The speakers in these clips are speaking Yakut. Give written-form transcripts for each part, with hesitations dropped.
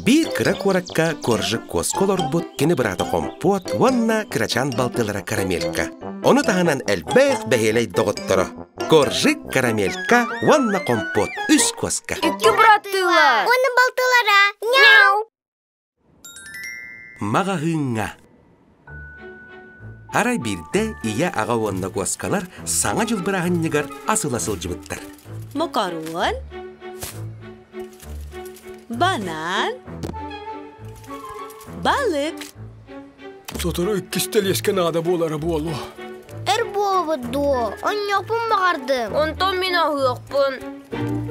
Биир кыра куоракка Коржик куоска олорбут кини быраата Хомпуот уонна кырачаан балтылара Карамелька. Ону таһынан элбэх бэһиэлэй доҕотторо Коржик, Карамелька уонна Хомпуот үс куоска. Икки быраттыылар. Уонна балтылара. Няу! Маҕаһыыҥҥа Арай биирдэ ийэ-аҕа уонна куоскалар Саҥа дьыл бырааһынньыгар ас ыла сылдьыбыттар. Макарон, банан, балык. Сотору иккис тэлиэскэ наада буолара буолуо. Эр буолбут дуо? Онньоппун баҕардым. Онтон мин аһыахпын.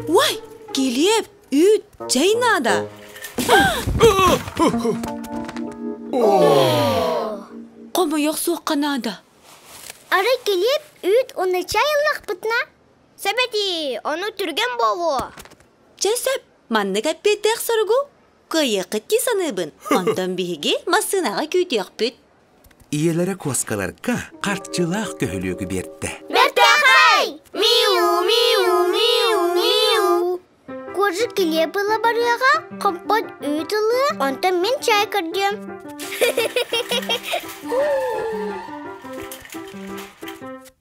Уай, килиэп, Үүт, чэй наада. Хомойох суохха наада. Арай килиэп, үүт уонна чай ыллахпытына? Сөбэтии, ону түргэн буолуо. Чэ сөп, маннык эппиэттээх соругу кыайыаххыт дии саныыбын. Онтон биһиги массыынаҕа күүтүөхпүт. Ийэлэрэ куоскаларга харчылаах көһүлүөгү биэрдэ. Бэртээхэй! Миу, миу, миу, миу. Кожа килиэп ыла барыаҕа, хомпот үүт ылыа, онтон мин чай көрдүөм.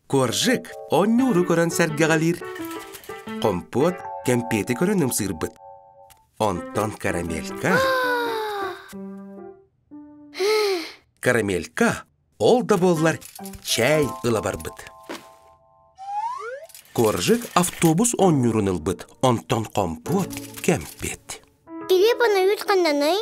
Коржик оонньууру көрөн сэргэҕэлиир. Хомпуот кэмпиэти көрөн ымсыырбыт. Онтон карамелька... Карамелька Ол да буоллар чээй ыла барбыт. Коржик автобус оонньуурун ылбыт, онтон хомпуот кэмпиэт. Килиэп аны үүт ханнаный?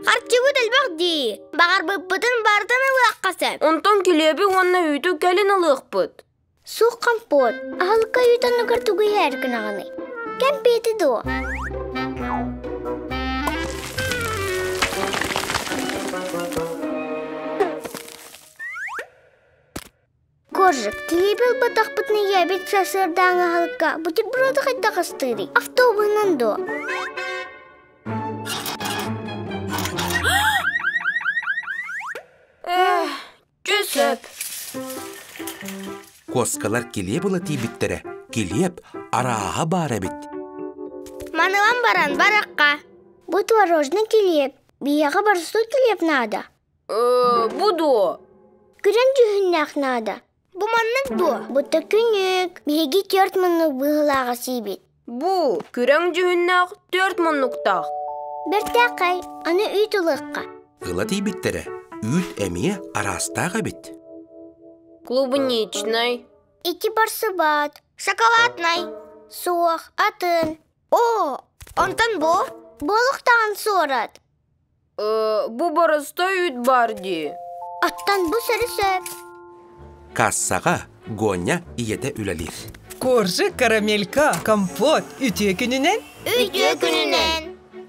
Харчыбыт элбэх дии. Баҕарбыппытын барытын ылыахха сөп. Онтон килиэби уонна үүтү кэлин ылыахпыт. Суох компот, аһылыкка үүт оннугар тугу иһэр гынаҕыный? Кэмпиэти дуо? Коржик, килиэби ылбатахпытына ийэбит сарсыардааҥы аһылыкка бутерброду хайдах астыырый? Автобуһунан дуо? Эх, Сөп. Куоскалар килиэп ыла тиийбиттэрэ, килиэп арааһа баар эбит. Манылан баран барахха. Бу творожный килиэп. Биһиэхэ боростуой килиэп наада. Бу дуо? Күрэн дьүһүннээх наада. Бу маннык дуо? Бу төкүнүк. Биһиги түөрт муннук быһыылааҕы сиибит. Бу күрэҥ дьүһүннээх түөрт муннуктаах. Бэртээхэй, аны үүт ылыахха. Ыла тиийбиттэрэ, үүт эмиэ араастаах эбит. Клубничный. Ити барсыбат. Шоколадный. Суох, атын. О, онтон бу? Буолуктаҕын суорат. Бу боростой үүт баар дии. Оттон бу сөрү-сөп. Кассаҕа Гоня ийэтэ үлэлиир. Коржик, карамелька, компот үтүө күнүнэн! Үтүө күнүнэн!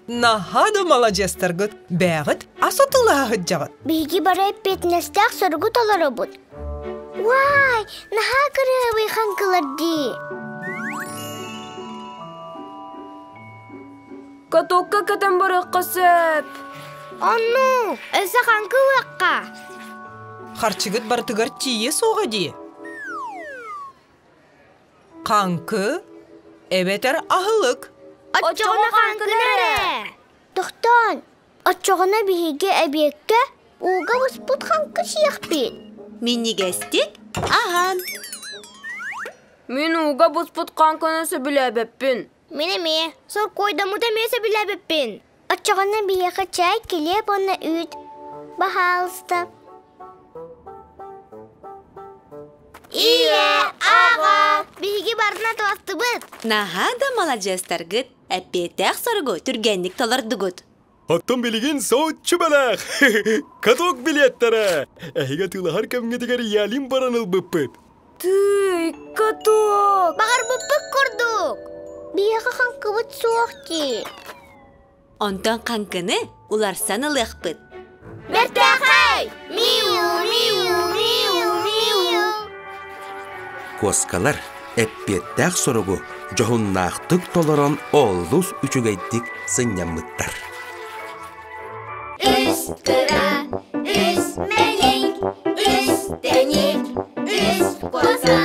Наһаа да маладьыастаргыт, бээҕит ас атыылаһа сылдьаҕыт. Биһиги бары эппиэтинэстээх соругу толоробут. Уай, наһаа кырыабый хаҥкылар дии. Катокка кэтэн барыахха сөп. Онну, өссө хаҥкы ылыахха. Харчыгыт барытыгар тиийэ суоҕа дии. Хаҥкы эбэтэр аһылык. Оччоҕуна хаҥкыны эрэ. Тохтоон, оччоҕуна биһиги эбиэккэ ууга буспут хаҥкы сиэхпит. Минньигэстик аһаан. Мин ууга буспут хаҥкыны сөбүлээбэппин. Мин эмиэ соркуойдаммыты эмиэ сөбүлээбиппин. Оччоҕуна биһиэхэ чай, килиэп уонна үүт. Баһаалыста. Ийэ, аҕа, биһиги барытын атыластыбыт. Наһаа да маладьыастаргыт, эппиэттээх соругу түргэнник толордугут. Оттон билигин соуччу бэлэх! Каток билиэттэрэ! Эһиги атыылаһар кэмҥитигэр ийэлиин баран ылбыппыт. Тыый, каток! Баҕарбыппыт курдук! Биһиэхэ хаҥкыбыт суох дии. Онтон хаҥкыны уларсан ылыахпыт. Бэртээхэй! Миу, миу, миу, миу! Куоскалар эппиэттээх соругу дьоһуннаахтык толорон олус үчүгэйдик сынньаммыттар. Үс кыра, үс мэлик, үс тэник, үс куоска.